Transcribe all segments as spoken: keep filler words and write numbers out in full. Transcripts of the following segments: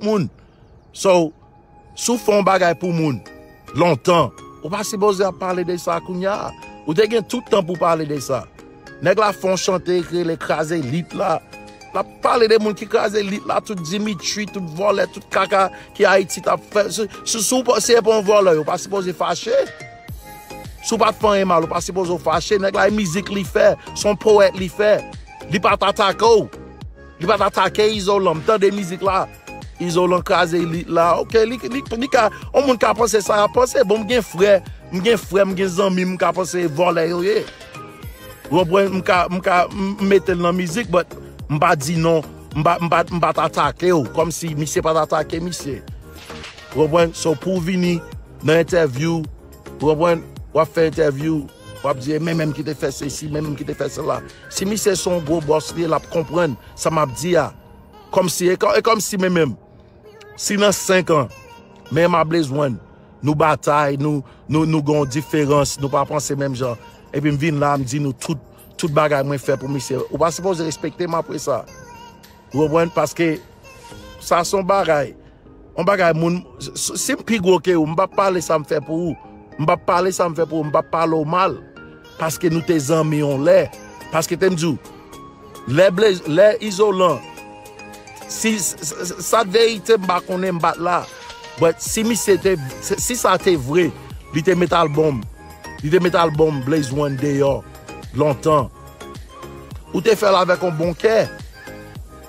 moun. So, si w fè yon bagay pou moun lontan, ou pa sipoze ap pale de sa kounye a. Ou te gen tout tan pou pale de sa. Nèg la fè yon chante ki rele Kraze Lit la. L ap pale de moun ki kraze lit la, tout Dimitri, tout vòlè, tout kaka ki Ayiti t ap fè. Si, si, si w pa- si e pa yon vòlè, yo pa sipoze fache. Si w pa t fè anyen mal, ou pa sipoze w fache. Nèg la, e mizik li fè, se yon powèt li fè. Li pa t atake w. Li pa t atake Izolan. M tande mizik la. Izolan kraze lit la. Ok, li, li, li ka, yon moun ka panse sa y ap panse. Bon, m gen frè, m gen frè, m gen zanmi, m ka panse vòlè yo ye. Ou konprann? M ka, m ka, m m mete l nan mizik, but m pa di non, m pa, m pa, m pa t atake w, kòmsi misye pa t atake misye. Ou konprann? So, pou w vini nan entèvyou, ou konprann? W ap fè entèvyou, w ap di, e men menm ki te fè sesi, men menm ki te fè sela. Si misye se yon gwo bòs li ye, l ap konprann sa m ap di a. Kòmsi, e kò- e kòmsi men menm, si nan senk an, men m a Blaze One, nou batay, nou, nou, nou gen yon diferans, nou pa panse menm jan. Epi m vin la, m di nou tout, tout bagay mwen fè pou misye. Ou pa sipoze respekte m apre sa. Ou konprann? Paske sa se yon bagay. Yon bagay moun, s- si m pi gwo ke ou, m p ap pale sa m fè pou ou. M p ap pale sa m fè pou ou, m p ap pale w mal. Paske nou te zanmi yon lè. Paske te m di w, lè Blaze, lè Izolan, si s- s- s- sa t verite, m pa konnen, m pa t la. But si misye te, si sa te vre, li te met albòm, li te met albòm Blaze One deyò lontan. Ou te fè l avèk yon bon kè.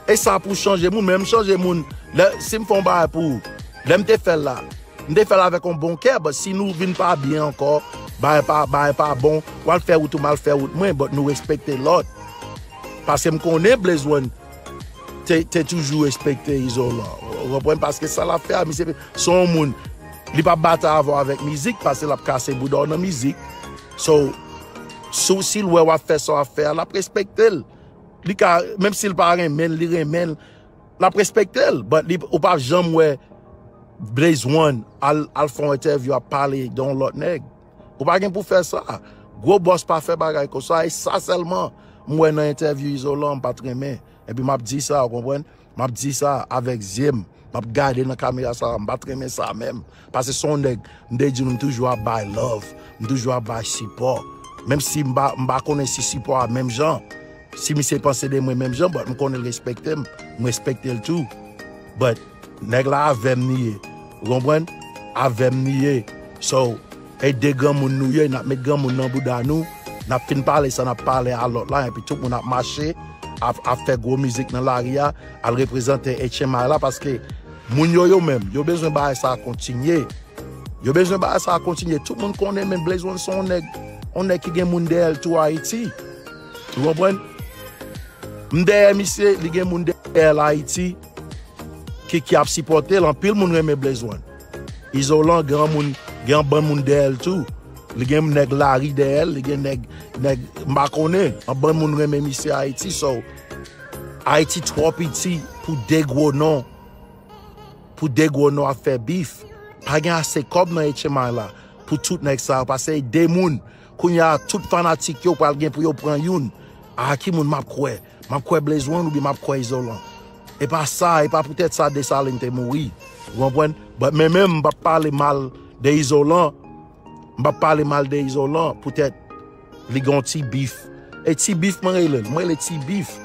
E sa pou chanje moun, men m chanje moun. Lè, si m fè yon bagay pou ou, lè m te fè l la, m te fè l avèk yon bon kè, but si nou vin pa byen ankò, bagay pa, bagay pa bon, w al fè wout ou, m al fè wout mwen, but nou respekte lòt. Paske m konnen Blaze One te, te toujou respekte Izolan. Ou konprann? Paske sa l ap fè a, misye se yon moun, li p ap batay avè w avèk mizik, paske l ap kase bouda w nan mizik. So, si, si l wè w ap fè sa w ap fè a, l ap respekte l. Li ka, menm si l pa renmen l, li renmen l, l ap respekte l. But li, ou p ap janm wè Blaze One al, al fè yon entèvyou ap pale de yon lòt nèg. Ou pa gen pou fè sa. Gwo bòs pa fè bagay konsa. E sa sèlman m wè nan entèvyou Izolan, m pa t renmen. Epi m ap di sa, ou konprann? M ap di sa avèk zye m. M ap gade nan kamera sa, m pa t renmen sa menm. Paske se yon nèg, m te di nou, m toujou ap bay love. M toujou ap bay sipò. Menm si m pa, m pa konnen si sipò a menm jan. Si misye panse de mwen menm jan, but m konnen l respekte m. M respekte l tou. But nèg la avè m li ye. Ou konprann? Avè m li ye. So, e de granmoun nou ye, n ap met granmoun nan bouda nou. N ap fin pale sa n ap pale a lòt la, epi tout moun ap mache, ap, ap fè gwo mizik nan lari a, al reprezante H M I la, paske moun yo, yo menm, yo bezwen bagay sa a kontinye. Yo bezwen bagay sa a kontinye. Tout moun konnen, men Blaze One se yon nèg, yon nèg ki gen moun dèyè l tou Ayiti. Ou konprann? M dèyè misye, li gen moun dèyè l Ayiti ki, ki ap sipòte l. Anpil moun renmen Blaze One. Izolan gen moun, gen yon bann moun dèyè l tou. Li gen nèg lari dèyè l, li gen nèg, nèg m pa konnen. Yon bann moun renmen misye Ayiti. So, Ayiti twò piti pou de gwo non, pou de gwo non ap fè bif. Pa gen ase kòb nan H M I la pou tout nèg sa yo, paske e de moun. Kounye a, tout fanatik yo pral gen pou yo pran youn. A ki moun m ap kwè? M ap kwè Blaze One oubyen m ap kwè Izolan? E pa sa, e pa poutèt sa Desalin te mouri. Ou konprann? But men menm, m p ap pale mal de Izolan. M p ap pale mal de Izolan poutèt li gen yon ti bif. E ti bif mwen rele l, mwen rele ti bif.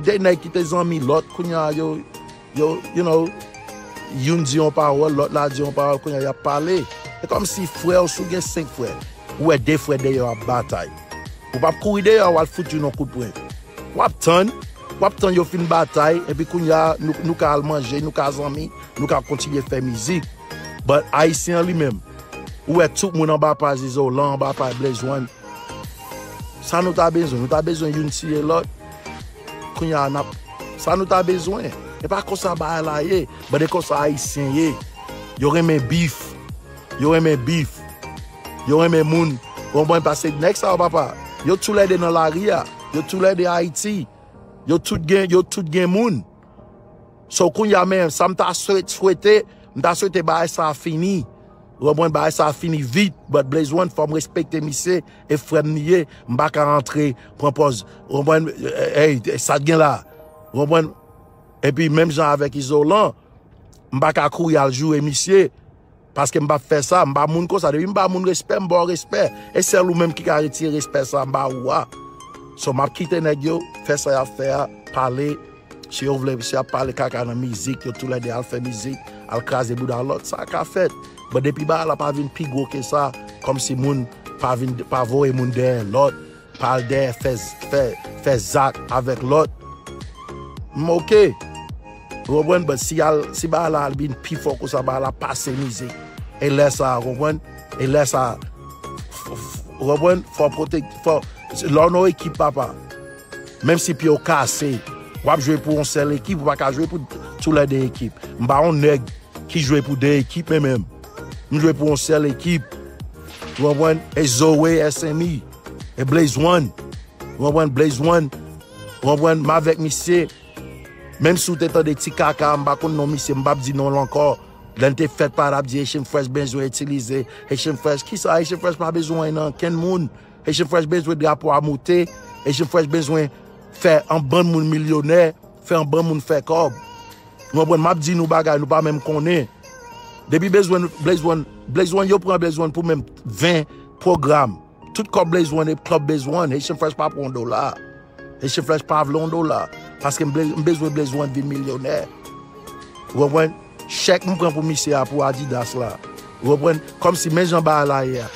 De nèg ki te zanmi lòt, kounye a yo, yo, you know, youn di yon pawòl, lòt la di yon pawòl, kounye a y ap pale. E kòmsi frè w, si w gen senk frè, ou wè de frè deyò ap batay. Ou p ap kouri deyò, w al fout youn yon kout pwen. W ap tann, w ap tann yo fin batay, epi kounye a, nou, nou ka al manje, nou ka zanmi, nou ka kontinye fè mizik. But Ayisyen an li menm, ou wè tout moun anba paj Izolan, anba paj Blaze One. Sa nou ta bezwen? Nou ta bezwen youn tiye lòt. Kounye a, n ap, sa nou ta bezwen? E pa konsa bagay la ye. But e konsa Ayisyen ye. Yo renmen bif. Yo renmen bif. Yo renmen moun. Ou konprann? Paske nèg sa yo, papa, yo toulède nan lari a. Yo toulède Ayiti. Yo tout gen, yo tout gen moun. So, kounye a, men, sa m ta swete, swete, m ta swete bagay sa a fini. Ou konprann? Bagay sa a fini vit, but Blaze One, fò m respekte misye, e frè m li ye, m pa ka antre, pran pòz, ou konprann? Ey, sa t gen la. Ou konprann? Epi, menm jan avèk Izolan, M pa ka kouri al joure misye. Paske m p ap fè sa, m ba moun konsa. Depi m ba moun respè, m ba w respè. E sèl ou menm ki ka retire respè sa m ba ou a. So, m ap kite nèg yo fè sa y ap fè a, pale. Si yo vle, si y ap pale kaka nan mizik, yo toulède al fè mizik, al kraze bouda lòt, sa ka fèt. But depi bagay la pa vin pi gwo ke sa, kòmsi moun pa vin, pa voye moun dèyè lòt, pa al dèyè fè, fè, fè zak avèk lòt. M oke. Ou konprann? But si al, si bagay la al vin pi fò konsa, bagay la pase mizik. E lè sa, ou konprann? E lè sa, f- f- ou konprann? Fò pwote, fò, lè w nan ekip, papa, menm si pye w kase, w ap jwe pou yon sèl ekip, ou pa ka jwe pou toulède ekip. M pa yon nèg ki jwe pou de ekip, men menm. M jwe pou yon sèl ekip. Ou konprann? E Zoe, S M E, e Blaze One. Ou konprann? Blaze One. Ou konprann? M avèk misye. Menm si w te tande ti kaka, m pa konn non misye, m p ap di non l ankò. Lè l te fèt, pa t ap di Haitian Fresh bezwen itilize. Haitian Fresh, kisa Haitian Fresh pa bezwen nan kenn moun? Haitian Fresh bezwen drapo a moute. Haitian Fresh bezwen fè yon bann moun milyonè, fè yon bann moun fè kòb. Ou konprann? M ap di nou bagay, nou pa menm konnen. Depi Blaze One, Blaze One, Blaze One, yo pran Blaze One pou menm ven pwogram. Tout kòb Blaze One e club Blaze One. Haitian Fresh pa pran yon dola. Haitian Fresh pa vle yon dola. Paske m ble- m bezwen Blaze One vin milyonè. Ou konprann? Chèk m pran pou misye a pou Adidas la. Ou konprann? Kòmsi men jan bagay la ye a.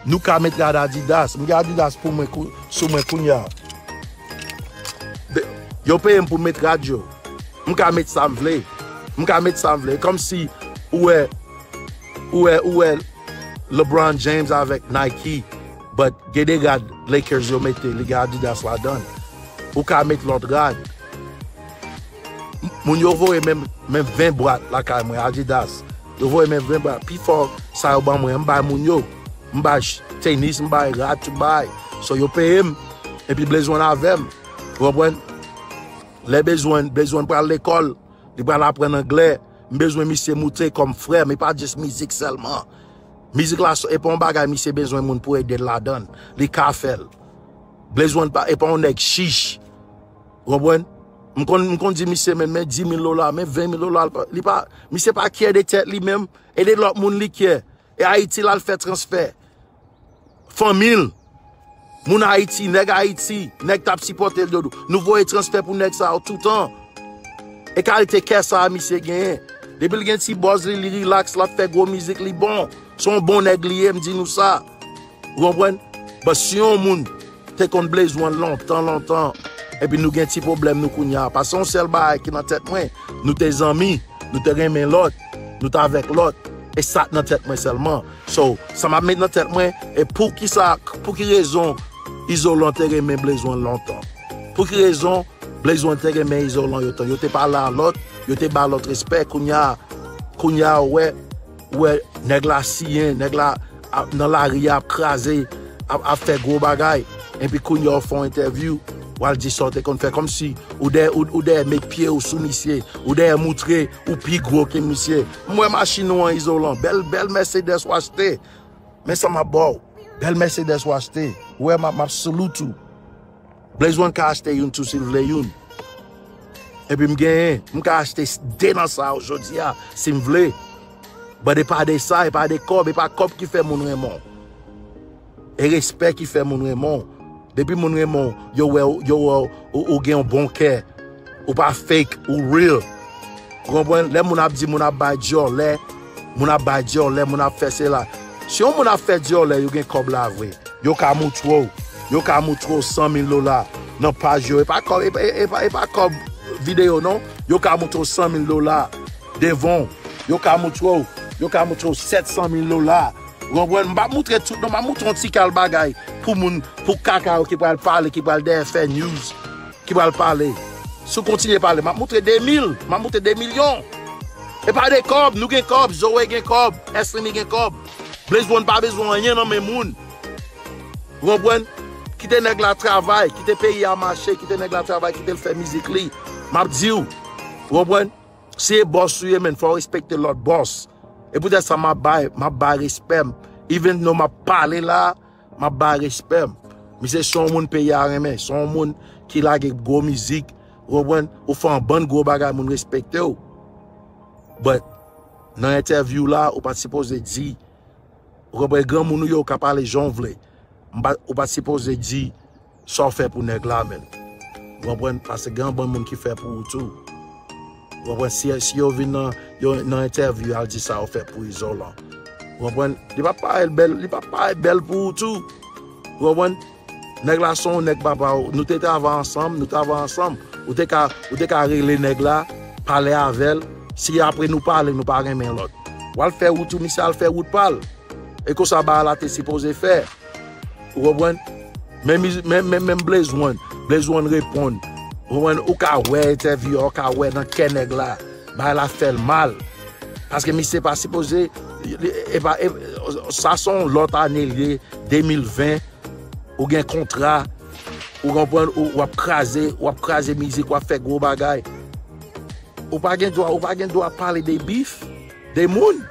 Nou ka met rad Adidas. M gen Adidas pou mwen kou- sou mwen kounye a. De- yo peye m pou met rad yo. M ka met sa m vle. M ka met sa m vle. Kòmsi ou wè, ou wè, ou wè LeBron James avèk Nike, but gen de rad Lakers yo mete, li gen Adidas ladan l. Ou ka met lòt rad. Moun yo voye menm, menm ven bwat lakay mwen, Adidas. Yo voye menm ven bwat. Pifò sa yo ban mwen, m bay moun yo. M bay ch- tenis, m bay rad, tout bay. So yo peye m, epi Blaze One avè m. Ou konprann? Lè Blaze One, Blaze One pral lekòl, li pral aprann anglè. M bezwen misye moute kòm frè m, e pa just mizik sèlman. Mizik la, e pa yon bagay misye bezwen moun pou ede l ladan l. Li ka fè l. Blaze One pa, e pa yon nèg chich. Ou konprann? M konn, m konn di misye, men, men dis mil dola, men ven mil dola, li pa, li pa, misye pa kyè de tèt li menm, e de lòt moun li kyè. E Ayiti l al fè transfè. Fanmi l, moun Ayiti, nèg Ayiti, nèg t ap sipòte l dodo. Nou voye transfè pou nèg sa yo toutan. E kalite kè sa a misye genyen. Depi l gen ti buzz li, li relax, l ap fè gwo mizik, li bon. Se yon bon nèg li ye, m di nou sa. Ou konprann? But si yon moun te konn Blaze One lontan, lontan, epi nou gen ti pwoblèm nou kounye a. Paske yon sèl bagay ki nan tèt mwen, nou te zanmi, nou te renmen lòt, nou t avèk lòt. E sa k nan tèt mwen sèlman. So, sa m ap met nan tèt mwen, e pou ki sa, pou ki rezon Izolan te renmen Blaze One lontan? Pou ki rezon Blaze One te renmen Izolan yo tan? Yo te pale a lòt, yo te ba lòt respè. Kounye a, kounye a, ou wè, ou wè, nèg la siyen, nèg la ap nan lari a ap kraze, ap, ap fè gwo bagay. Epi kounye a, ou fè yon entèvyou, w al di sa w te konn fè. Kòmsi ou dèyè, ou, ou dèyè met pye w sou misye, ou dèyè moutre ou pi gwo ke misye. M wè machin ou an, Izolan, bèl, bèl Mercedes w achte. Men sa m ap ba w. Bèl Mercedes w achte. Ou wè, m ap, m ap salute ou. Blaze One ka achte youn tou si l vle youn. Epi m genyen, m ka achte de nan sa yo jodi a, si m vle. But e pa de sa, e pa de kòb, e pa kòb ki fè moun renmen w. E respè ki fè moun renmen w. Depi moun renmen w, yo wè, yo wè ou, ou gen yon bon kè. Ou pa fake, ou real. Ou konprann? Lè moun ap di moun ap bay dyòlè, moun ap bay dyòlè, moun ap fè sela. Si yon moun ap fè dyòlè, yo gen kòb la vre. Yo ka moutre w, yo ka moutre w san mil dola nan paj yo. E pa kòb, e pa, e pa, e pa kòb videyo non. Yo ka moutre w san mil dola devan w. Yo ka moutre w, yo ka moutre w sèt san mil dola. Ou konprann? M pa moutre tout non, m ap moutre yon ti kal bagay pou moun, pou kaka yo ki pral pale, ki pral dèyè fè news, ki pral pale. Si w kontinye pale, m ap moutre de mil, m ap moutre de milyon. E pa de kòb, nou gen kòb, Zoe gen kòb, Eslimi gen kòb. Blaze One pa bezwen anyen nan men moun. Ou konprann? Kite nèg la travay, kite peyi a mache, kite nèg la travay, kite l fè mizik li. M ap di w, ou konprann? Si e bòs ou ye, men, fò w respekte lòt bòs. E poutèt sa, m ap bay, m ap bay respè m. Even though m ap pale la, m ap bay respè m. Misye se yon moun peyi a renmen, se yon moun ki lage gwo mizik, ou konprann? Ou fè yon bann gwo bagay, moun respekte w. But, Nan entèvyou la, ou pa t sipoze di, ou konprann, granmoun ou ye, ou ka pale jan w vle. M pa, ou pa t sipoze di sa w fè pou nèg la, menm. Ou konprann? Paske gen yon bann moun ki fè pou ou tou. Ou konprann? Si, si yo vin nan, yo, nan entèvyou, y al di sa yo fè pou Izolan. Ou konprann? Li pa parèt bèl, li pa parèt bèl pou ou tou. Ou konprann? Nèg la se yon nèg papa w. Nou te travay ansanm, nou travay ansanm. Ou te ka, ou te ka rele nèg la, pale avè l. Si apre nou pale, nou pa renmen lòt. W al fè wout ou, misye al fè wout pa l. E konsa bagay la te sipoze fè. Ou konprann? Men, men, men, men Blaze One, Blaze One reponn. Ou konprann? Ou ka wè entèvyou a, ou ka wè nan kè nèg la. Bagay la fè l mal. Paske misye pa sipoze, e pa, e, sa se yon lòt ane l ye, de mil ven, ou gen kontra, ou konprann, ou, w ap kraze, w ap kraze mizik, w ap fè gwo bagay. Ou pa gen dwa, ou pa gen dwa pale de bif, de moun.